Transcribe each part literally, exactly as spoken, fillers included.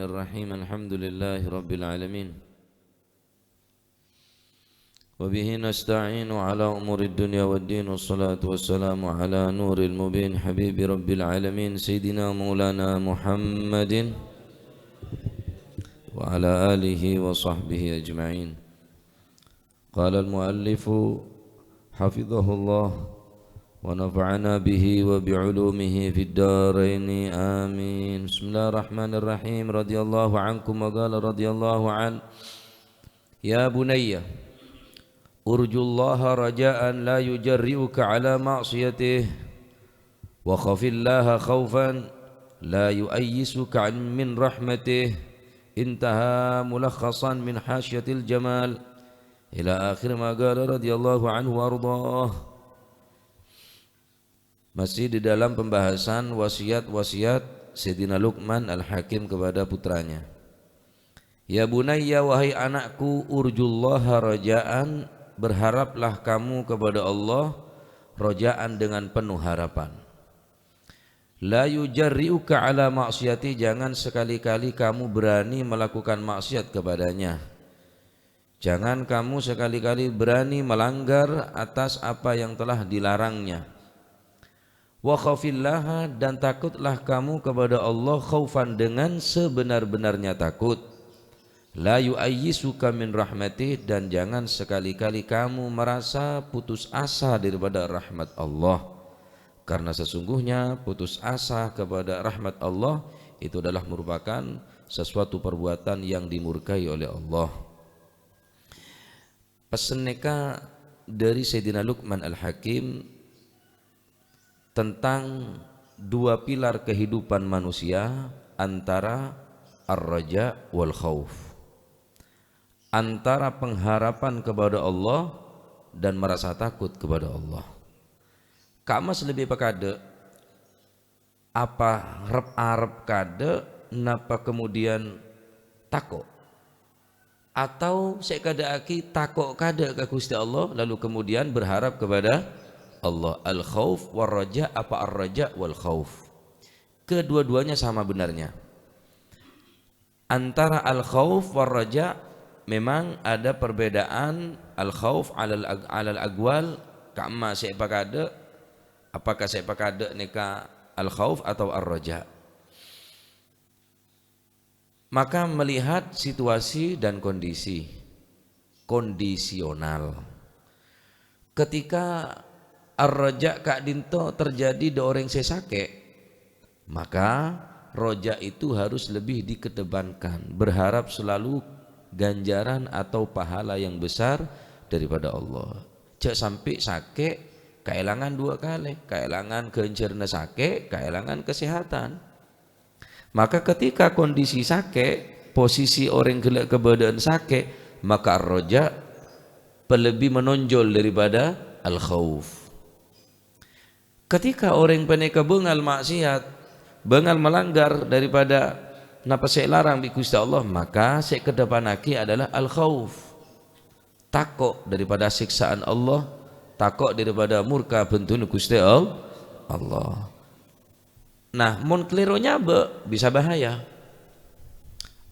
الرحيم. الحمد لله رب العالمين. وبه نستعين على أمور الدنيا والدين، والصلاة والسلام على نور المبين حبيب رب العالمين سيدنا مولانا محمد وعلى آله وصحبه أجمعين. قال المؤلف حفظه الله ونفعنا به وبعلومه في الدارين آمين. بسم الله الرحمن الرحيم. رضي الله عنكم وقال رضي الله عنه: يا بني، ارجو الله رجاء لا يجرئك على معصيته، وخف الله خوفا لا يؤيسك عن، من رحمته. انتهى ملخصا من حاشية الجمال. إلى آخر ما قال رضي الله عنه وأرضاه. Masih di dalam pembahasan wasiat-wasiat Sayyidina Luqman Al-Hakim kepada putranya. "Ya bunayya, wahai anakku, urjullaha rajaan, berharaplah kamu kepada Allah, rajaan dengan penuh harapan. La yujarri'uka ala ma'siyati, jangan sekali-kali kamu berani melakukan maksiat kepadanya. Jangan kamu sekali-kali berani melanggar atas apa yang telah dilarangnya. Wa khafillaha, dan takutlah kamu kepada Allah khaufan, dengan sebenar-benarnya takut. La yu'ayyisuka min rahmatih, dan jangan sekali-kali kamu merasa putus asa daripada rahmat Allah. Karena sesungguhnya putus asa kepada rahmat Allah itu adalah merupakan sesuatu perbuatan yang dimurkai oleh Allah." Pesen nèka dhâri Sayyidina Luqman Al-Hakim tentang dua pilar kehidupan manusia, antara ar-raja wal khauf, antara pengharapan kepada Allah dan merasa takut kepada Allah. Ka'ma sè lebbi pakadâ', apa rep-arep kadâ', napa kemudian tako'? Atau sè èkadâ'aghi tako' kadâ' ka Ghustè Allah, lalu kemudian berharap kepada Allah? Al-khauf war-raja apa ar-raja wal khauf? Kedua-duanya sama benarnya. Antara al-khauf war-raja memang ada perbedaan. Al-khauf alal ag-, alal agwal, ka'ma sè èpakadâ', apakah sè èpakadâ' nèka al-khauf atau ar-raja? Maka melihat situasi dan kondisi, kondisional. Ketika ar-raja ka'dinto terjadi dâ' orèng sè sakè', maka raja itu harus lebih dikedepankan, berharap selalu ganjaran atau pahala yang besar daripada Allah. Jhâ' sampè' sakè', kaèlangan dua kalè, kaèlangan ghânjhârânna sakè', kaèlangan kasèhatan. Maka ketika kondisi sakè', posisi orèng ghellâ' kabâdâ'ân sakè', maka ar-raja lebbi menonjol daripada al-khauf. Ketika orèng panèka bângal ma'siyat, bângal malanggar daripada napa sè èlarang bi' Ghustè Allah, maka sè èkadepanaghi adalah al-khauf. Tako' daripada sèksaan Allah, tako' daripada murka benduna Ghustè Al-, Allah. Nah, mon kalèro nyabâ', bisa bahaya.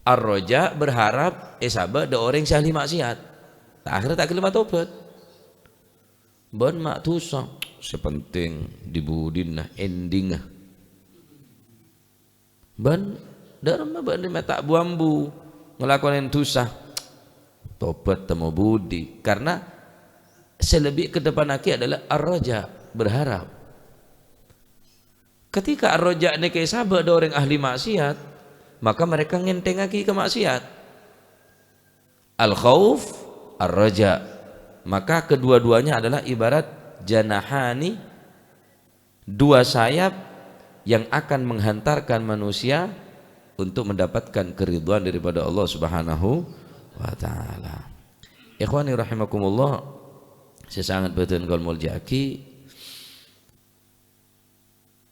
Ar-raja berharap èsabâ' dâ' orèng sè ahli ma'siyat. Ta-, akhèrra ta' ghellem atobhât. Bân ma' dhusa, sè penting di-budina, endingnga. Bân dâremma bâ'na mènta bu-ambu ngalakonè dhusa. Tobhât temmo budi. Karena sè lebbi èkadepanaghi adalah ar-raja, berharap. Ketika ar-raja nèka èsabâ' dâ' orèng ahli ma'siyat, maka mereka ngènthèngaghi ka ma'siyat. Al-khauf, ar-raja. Maka kedua-duanya adalah ibarat janahani, dua sayap yang akan menghantarkan manusia untuk mendapatkan keridhaan daripada Allah Subhanahu wa Ta'ala. Ikhwani rahimakumullah, sè sanget bhâdhân kaulâ molja'aghi,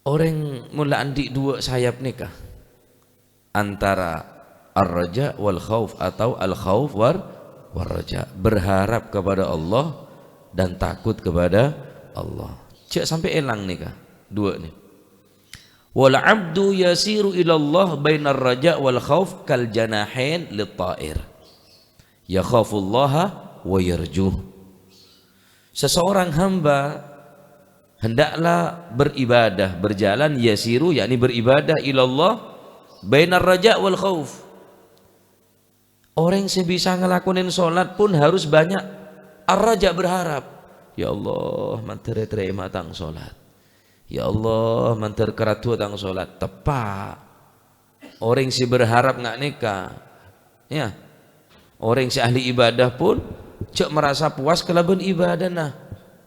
orèng mon la andi' dua sayap nèka, antara ar-raja wal khauf atau al-khauf war, war-raja, berharap kepada Allah dan takut kepada Allah. Jhâ' sampè' èlang nèka, dua nè. "Wal 'abdu yasiru ilallah bainar raja' wal khauf kal janahain lit-tha'ir. Yakhafullaha wa yarjuh." Seseorang hamba hendaklah beribadah, berjalan, yasiru, yakni beribadah, ilallah, bainar raja' wal khauf. Orèng sè bisa ngalakonè sholat pun harus banyak ar-raja', berharap. "Ya Allah, mandhâr ètarèma tang sholat. Ya Allah, mandhâr karaddhuwâ tang sholat." Teppa'. Orèng sè berharap nga' nèka, ya, orèng sè ahli ibadah pun jhâ' merasa puas kalabân ibadahna,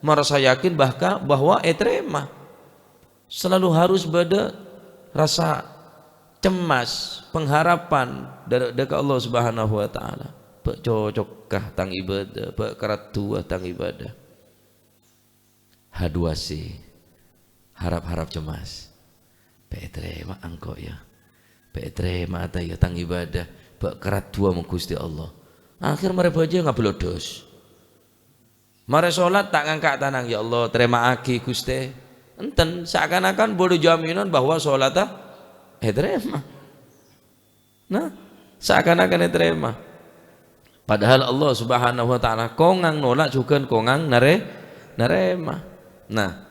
merasa yakin bahka-, bahwa ètarèma. Selalu harus bâdâ rasa cemas, pengharapan dâ'-, dâ' ka Allah Subhanahu wa Ta'ala. "Bâ' cocokka tang ibadah, bâ' karaddhuwâ tang ibadah." Haduwasi, harap-harap cemas. "Bâ' ètarèma engko', ya? Bâ' ètarèma ta', ya, tang ibadah? Bâ' karaddhuwâ mon Ghustè Allah." Akhèr marè bâjâ ngabloddos. Marè sholat ta' ngangka' tanang, "Ya Allah, tarèma'aghi, Ghustè." Enten, seakan-akan bâdâ jaminan bahwa sholatta ètarèma. Nah, seakan-akan ètarèma. Padahal Allah Subhanahu wa Ta'ala kongang nolak jhughân kongang narè-, narèma. Nah,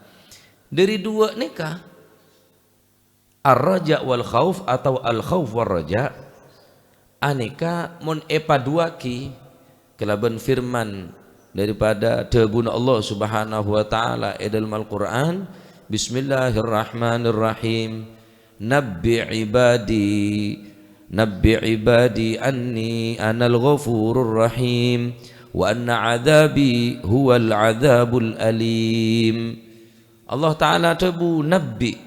dâri duwâ' nèka, ar-raja' wal khauf atau al-khauf war raja', anèka mon èpaduwâghi kalabân firman daripada dhâbuna Allah Subhanahu wa Ta'ala è dâlem Al-Qur'an, "Bismillahirrahmanirrahim. Nabbi' ibadi, nabbi' ibadi anni anal ghafurur rahim, wa anna adzabi huwal adzabul alim." Allah Ta'ala dhâbu, "Nabbi',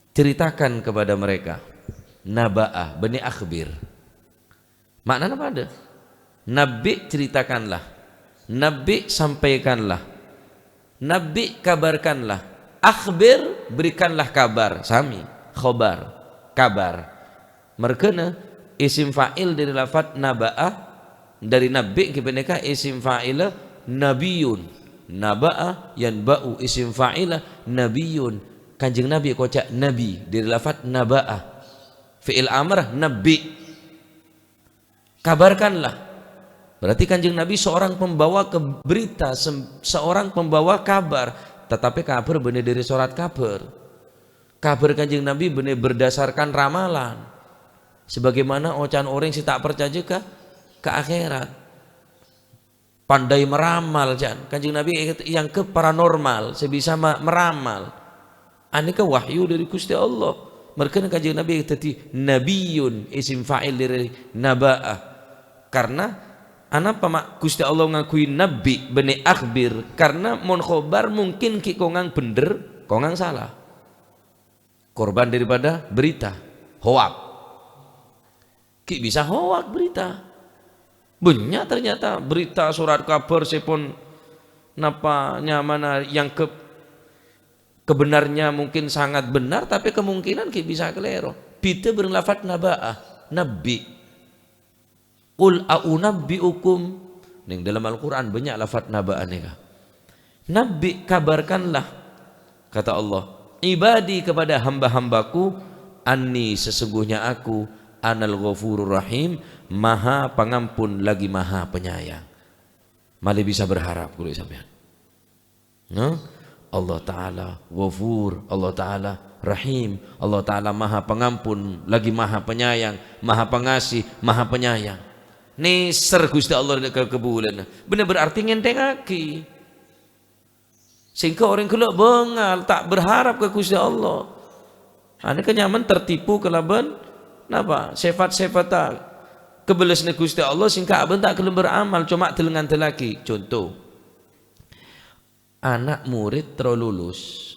ceritakan kepada mereka." Naba'a, bânnè akhbir. Ma'nana padâ. Nabbi', ceritakanlah. Nabbi', sampaikanlah. Nabbi', kabarkanlah. Akhbir, berikanlah kabar. Sami. Khobar. Kabar. Marghâna isim fa'il dâri lafat naba'a, dâri nabbi' ghi panèka isim fa'ila nabiyyun. Naba'a yanba'u isim fa'ila nabiyyun. Kanjeng Nabi èkoca' nabi dâri lafat naba'a. Fi'il amr nabbi'. Kabarkanlah. Berarti Kanjeng Nabi seorang pembawa ke-, berita, sem-, seorang pembawa kabar. Tetapi kabar bânnè dâri sorat kabar. Kabar Kanjeng Nabi bânnè berdasarkan ramalan. Sebagaimana oca'an orèng sè ta' parcajâ ka, ka akhèrat. Pandai meramal, jân. Kanjeng Nabi èanggep paranormal, sè bisa ma-, meramal. Anèka wahyu dâri Ghustè Allah. Marghâna Kanjeng Nabi dhâddhi nabiyyun, isim fa'il dâri naba'a. Karna, anapa ma' Ghustè Allah ngangghuy nabbi' bânnè akhbir? Karna mon khobar mungkin ghi' kongang bhendher, kongang sala. Korban daripada berita hoak. Ghi' bisa hoak berita. Bânnya' ternyata berita sorat kabar sè pon napa nyamana èanggep kebenarnya mungkin sangat benar, tapi kemungkinan ghi' bisa kalèro. Bhidhâ bhâreng lafat naba'a, nabbi'. "Qul a'unabbi'ukum." Neng dalam Al-Qur'an bânnya' lafat naba'a nèka. "Nabbi', kabarkanlah," kata Allah, "ibadi, kepada hamba-hambaku, anni, sesungguhnya aku, anal ghafurur rahim, maha pangampun lagi maha penyayang." Malè bisa berharap, kaulâ sampèyan. Nah, Allah Ta'ala Ghafur, Allah Ta'ala Rahim, Allah Ta'ala Maha Pengampun, lagi Maha Penyayang, Maha Pengasih, Maha Penyayang. Nèser Ghustè Allah dâ' ka kabulâna. Bânnè berarti ngènthèngaghi. Sehingga orèng ghellâ' bângal, ta' berharap ka Ghustè Allah. Anèka nyamana tertipu kalabân, napa? Sèfat-sèfatta kabellâsânna Ghustè Allah, sehingga abâ'na ta' ghellem beramal, coma dâl-ngandâllaghi. Conto, Ana' morèd terro lulus.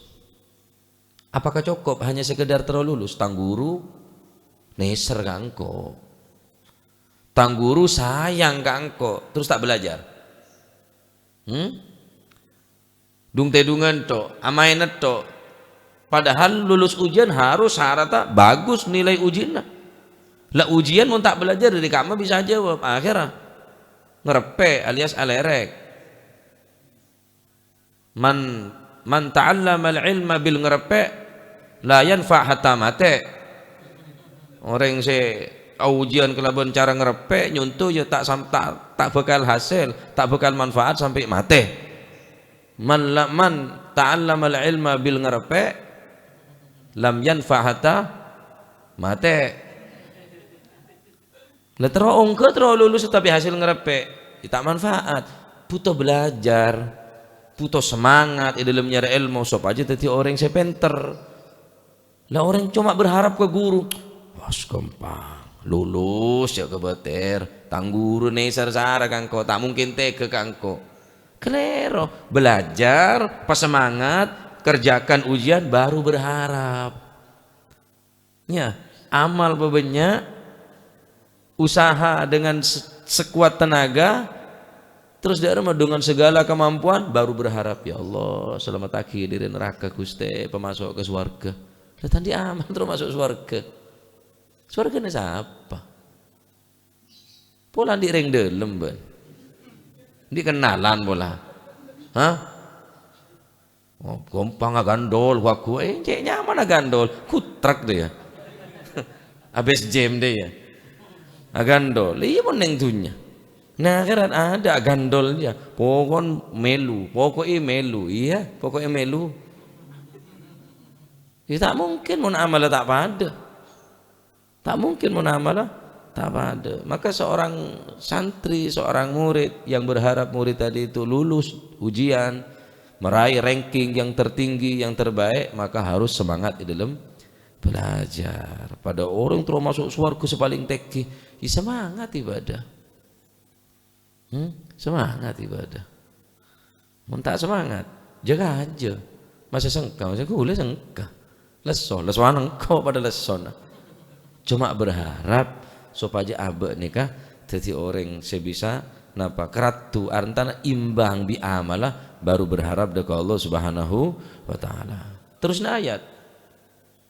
Apakah cokop hanya sekedar terro lulus? Tang guru nèser ka engko'. Tang guru sayang ka engko', terus ta' belajar. Hmm? Dung-tèdungan tok, amaèna tok. Padahal lulus ujian harus syaratnya bagus nilai ujianna. La ujian mon ta' belajar dâri ka'emma bisa jawab, akhirnya ngereppè' alias alèrèk. Man, man ta'allamal ilma bil ngereppè', La yanfa' hatta matè. Orèng sè aujiyân kalabân cara ngarèpè', nyonto, ya ta' sam-, ta', ta' bhâkal hasèl, ta' bhâkal manfaat sampè' matè. Man la-, man ta'allamal ilma bil ngarèpè', lam yanfa' hatta matè. Lah, terro ongghâ, terro lulus, tapè hasèl ngarèpè', ya ta' manfaat. Buto belajar, buto semangat è dâlem nyarè èlmo sopajâ dhâddhi orèng sè pènter. Lah, orèng coma berharap ka guru, "Wah, ghâmpang, lulus ya kobâtèr, tang guru nèsèr sara ka engko', ta' mungkin tega ka engko'." Kalèro, belajar, pasemangat, kerjakan ujian, baru berharap. Ya, amal pabânnya', usaha dengan se-, sekuat tenaga, terros dâ' remma dengan segala kemampuan, baru berharap, "Ya Allah, salamettaghi dâri naraka, Ghustè, pamaso' ka sowarghâ." Lah, ta' andi' amal terro maso' sowarghâ. Sowarghâna sapa? Pola andi' rèng dâlem, bân. Andi' kennalan pola. Hah? Oh, ghâmpang agandol, wagu, eh, cè' nyaman agandol. Kutrek deh ya. Abis gym deh ya. Agandol. Iyâ, mon neng dhunnya. Nah, akhirat ada agandol ya. Pokon melu, pokoknya melu. Iyâ, pokoknya melu. Ya, ta' mungkin mon amalla ta' padâ. Ta' mungkin mon amalla ta' padâ. Maka seorang santri, seorang murid yang berharap murid tadi itu lulus ujian, meraih ranking yang tertinggi, yang terbaik, maka harus semangat di dalam belajar. Padâ orèng terro maso' sowarghâ sè palèng tèngghi, ya semangat ibadah. Hmm? Semangat ibadah. Mon ta' semangat, jâgâ ajâ. Masa sengka, masa ghulâ sengka. Lesso, lessowan engko' padâ lessona. Coma berharap sopajâ abâ' nèka dhâddhi orèng sè bisa napa, karatto, artana imbang bi' amalla, baru berharap dâ' ka Allah Subhanahu wa Ta'ala. Terros nè ayat.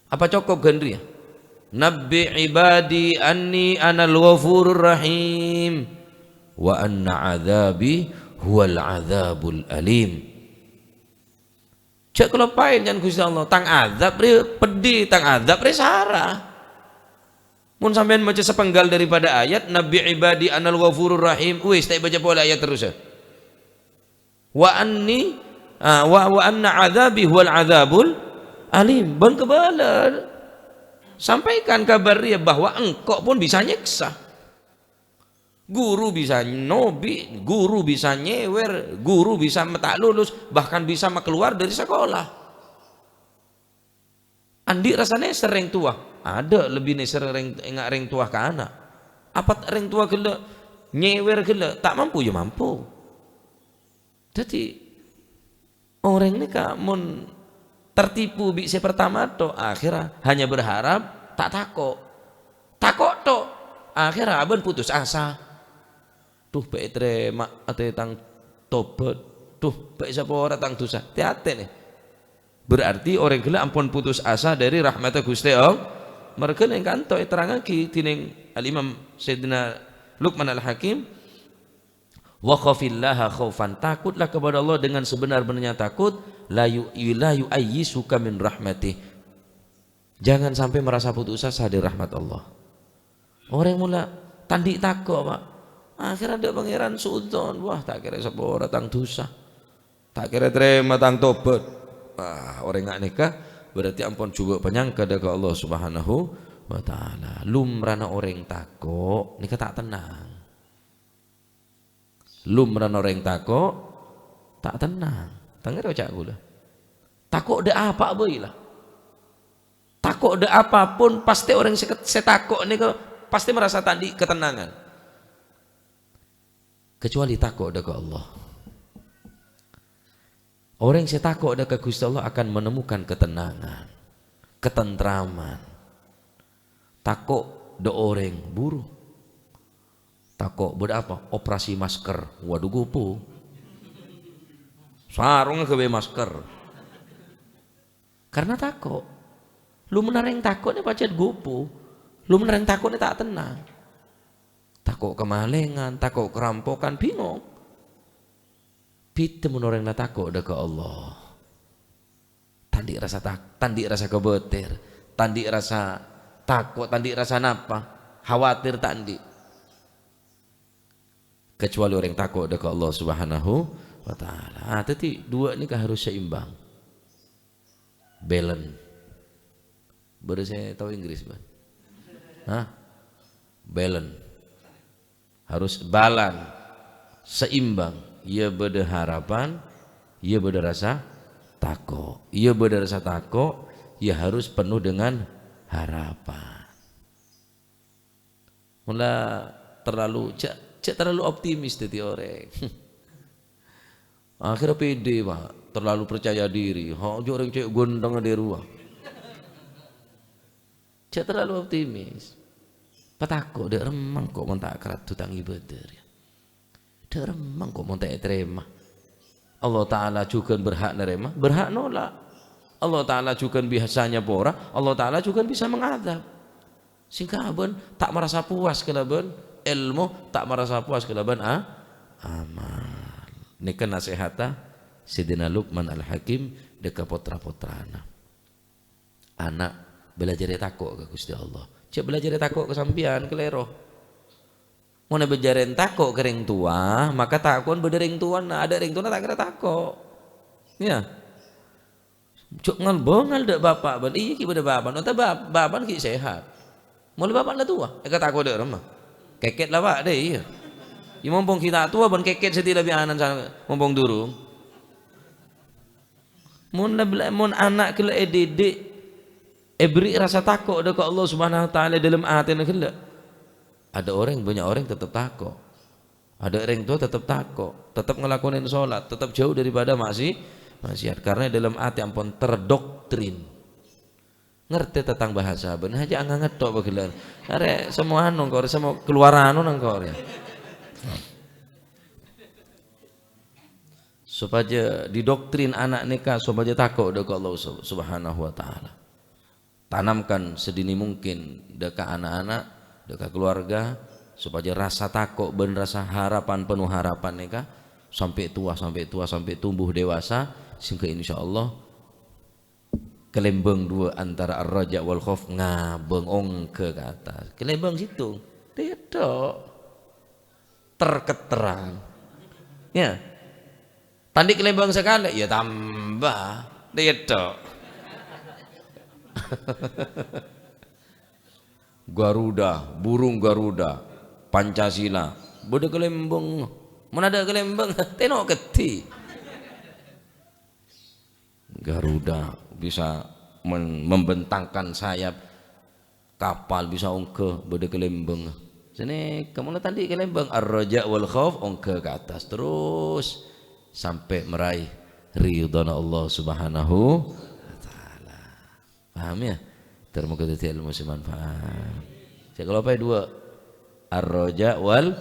Apa cokop ghân rèya? "Nabbi' ibadi anni anal ghafurur rahim, wa anna adzabi huwal adzabul alim." Jhâ' kaloppaè, can Ghustè Allah, Tang adzab rè peddhi, Tang adzab rè sara. Mon sampèyan maca sapenggal daripada ayat, "Nabbi' ibadi anal ghafurur rahim," wis, ta' èbaca polè ayat terros, ya. "Wa anni, ah, wa, wa anna adzabi huwal adzabul alim." Bân kabâlâ, sampaikan kabar rèya bahwa engko' pon bisa nyèksa. Guru bisa nobi', guru bisa nyèwèr, guru bisa ma-, ta' lulus, bahkan bisa makaluar dâri sakola. Andi' rassa nèsèr rèng towa, adâ' lebbi nèsèr rèng, enga' rèng towa ka ana'. Apa rèng towa ghellâ' nyèwèr ghellâ', ta' mampu ya mampu. Dhâddhi, orèng nèka mon tertipu bi' sè partama tok, akhirra hanya berharap ta' tako'. Tako' tok, akhirra bân putus asa. "Dhu, bâ' ètarèma atè tang tobhât. Dhu, bâ' èsapora tang dhusa." Tè-atè, nè. Berarti orèng ghellâ' ampon putus asa dâri rahmatta Ghustè Allah. Marghâ nèng kanto èterrangngaghi dhinèng Al-Imam Sayyidina Luqman Al-Hakim, "Wa khafillaha khaufan." Takutlah kepada Allah dengan sebenar-benarnya takut. "La yu-, la yu'ayyisuka min rahmatih." Jangan sampai merasa putus asa dari rahmat Allah. Orèng mon la ta' andi' tako', Pak. Akhirra dâ' Pangèran su'udzon. "Wah, ta' kèra èsapora tang dhusa. Ta' kèra ètarèma tang tobhât." Wah, orèng nga' nèka berarti ampon jhubâ' panyangka dâ' ka Allah Subhanahu wa Ta'ala. Lumrana orèng tako' nèka ta' tennang. Lumrana orèng tako', ta' tennang. Tangèro ca' ghulâ. Tako' dâ' apa bhâi la. Tako' dâ' apapun, pastè orèng sè ke-, sè tako' nèka pastè marasa ta' andi' katennangan. Kecuali tako' dâ' ka Allah. Orèng sè tako' dâ' ka Ghustè Allah akan menemukan ketenangan, ketentraman. Tako' dâ' orèng buru. Tako' bâdâ apa? Operasi masker. Waduh, gopo. Sarongnga ghâbây masker. Karena tako'. Lumana rèng tako' nè pajhât gopo. Lumana rèng tako' nè ta' tennang. Tako' kamalèngan, tako' karampokan, bingong. Bhidhâ mon orèng la tako' dâ' ka Allah. Ta' andi' rassa tak-, ta' andi' rassa kobâtèr, ta' andi' rassa tako', ta' andi' rassa napa, khawatir ta' andi'. Kecuali orèng tako' dâ' ka Allah Subhanahu wa Ta'ala. Ah, dhâddhi, duwâ' nèka harus seimbang. Balance. Bâdâ sè tao Inggris, bân? Hah? Balance. Harus balan, seimbang. Iyâ bâdâ harapan, iyâ bâdâ rassa tako'. Iyâ bâdâ rassa tako', iyâ harus penuh dengan harapan. Mula terlalu, jhâ', jhâ' terlalu optimis dhâddhi orèng. Akhirnya pede, Pak. Terlalu percaya diri. Ha, jhâ' orèng cè' ghântengnga dâruwa. Jhâ' terlalu optimis. Patako' dâ' remma engko' mon ta' karaddhu tang ibâdâ rèya. Dâ' remma engko' mon ta' ètarèma. Allah Ta'ala jhughân berhak narèma, berhak nolak. Allah Ta'ala jhughân bisa nyapora, Allah Ta'ala jhughân bisa mengazab. Sèngghâ bân ta' marasa puas kalabân èlmo, ta' marasa puas kalabân a-, amal. Nèka nasèhatta Sayyidina Luqman Al-Hakim dâ' ka potra-potrana. Ana', bâlâjârè tako' ka Ghustè Allah. Jhâ' bâlâjârè tako' ka sampèyan, kalèro. Mon abâjârèn tako' ka rèng towa, maka tako'en bâdâ rèng towana, adâ' rèng towana ta' kèra tako'. Iyâ. Jhâ' ngal-bângal dâ' bapa' bân, iyâ ghi' bâdâ bapa', nonta bap-, bapa'na ghi' sehat. Molaè bapa' la towa, èkatako' dâ' remma. Kèkèt la, Pak, dâ' iyâ. Iyâ mompong ghi' ta' towa bân kèkèt sè dilabiyânan sa-, mompong durung. Mon la-, mon ana' ghellâ' èdidik, èberri' rassa tako' dâ' ka Allah Subhanahu wa Ta'ala è dâlem atèna ghellâ'. Adâ' orèng, bânnya' orèng teptep tako'. Adâ' rèng towa teptep tako', teptep ngalakonè sholat, teptep jhâu daripada maksi-, maksiat. Karena è dâlem atè ampon terdoktrin. Ngartè ta' tang bahasa, bân hajâ ngangetto' paghellâ'. Arè semmo anu engko' rè, semmo keluaran engko' rè. Sopajâ didoktrin ana' nèka sopajâ tako' dâ' ka Allah Sub-, Subhanahu wa Ta'ala. Tanamkan sedini mungkin dâ' ka ana'-ana', dâ' ka keluarga, sopajâ rassa tako' bân rassa harapan, penuh harapan nèka sampè' towa, sampè' towa, sampè' tumbuh dewasa, sehingga insyaallah kalèmbâng duwâ' antara ar-raja wal khauf ngabâng ongghâ ka attas. Kalèmbâng sèttong, tèdhâ'. Ter-keteran. Iyâ. Ta' andi' kalèmbâng sakalè, iyâ tamba. Tèdhâ'. Garuda, burung Garuda, Pancasila, bâdâ kalèmbâng. Mon adâ' kalèmbâng, tèno' keddhi. Garuda bisa men-, membentangkan sayap, kapal bisa ongghâ, bâdâ kalèmbâng. Sanèka, mon ta' andi' kalèmbâng, ar-raja wal khauf ongghâ ka attas terros sampè' maraè ridhâna Allah Subhanahu wa Ta'ala. Paham, ya? Ter-, moghâ dhâddhi èlmo sè manfaat. Sè kaloppaè duwâ', ar-raja wal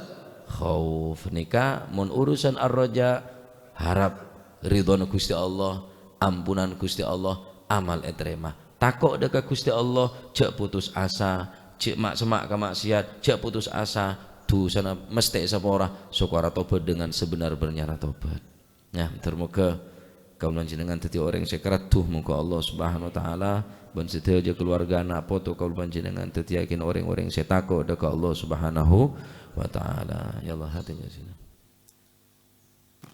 khauf. Nèka mon urusan ar-raja, harap ridhâna Ghustè Allah, ampunan Ghustè Allah, amal ètarèma. Tako' dâ' ka Ghustè Allah, jhâ' putus asa, jhâ' ma'-, sema' ka maksiat, jhâ' putus asa, dhusana mestè èsapora, sokora tobat dengan sebenar-benarnya tobat. Nah, ter-, moghâ kaulâ panjhennengngan dhâddhi orèng sè karaddhu, moghâ Allah Subhanahu wa Ta'ala bân sadhâjâ kalowarga ana' poto kaulâ panjhennengngan dhâddhiyâghin orèng-orèng sè tako' dâ' ka Allah Subhanahu wa Ta'ala. Ya Allah, hati-hati.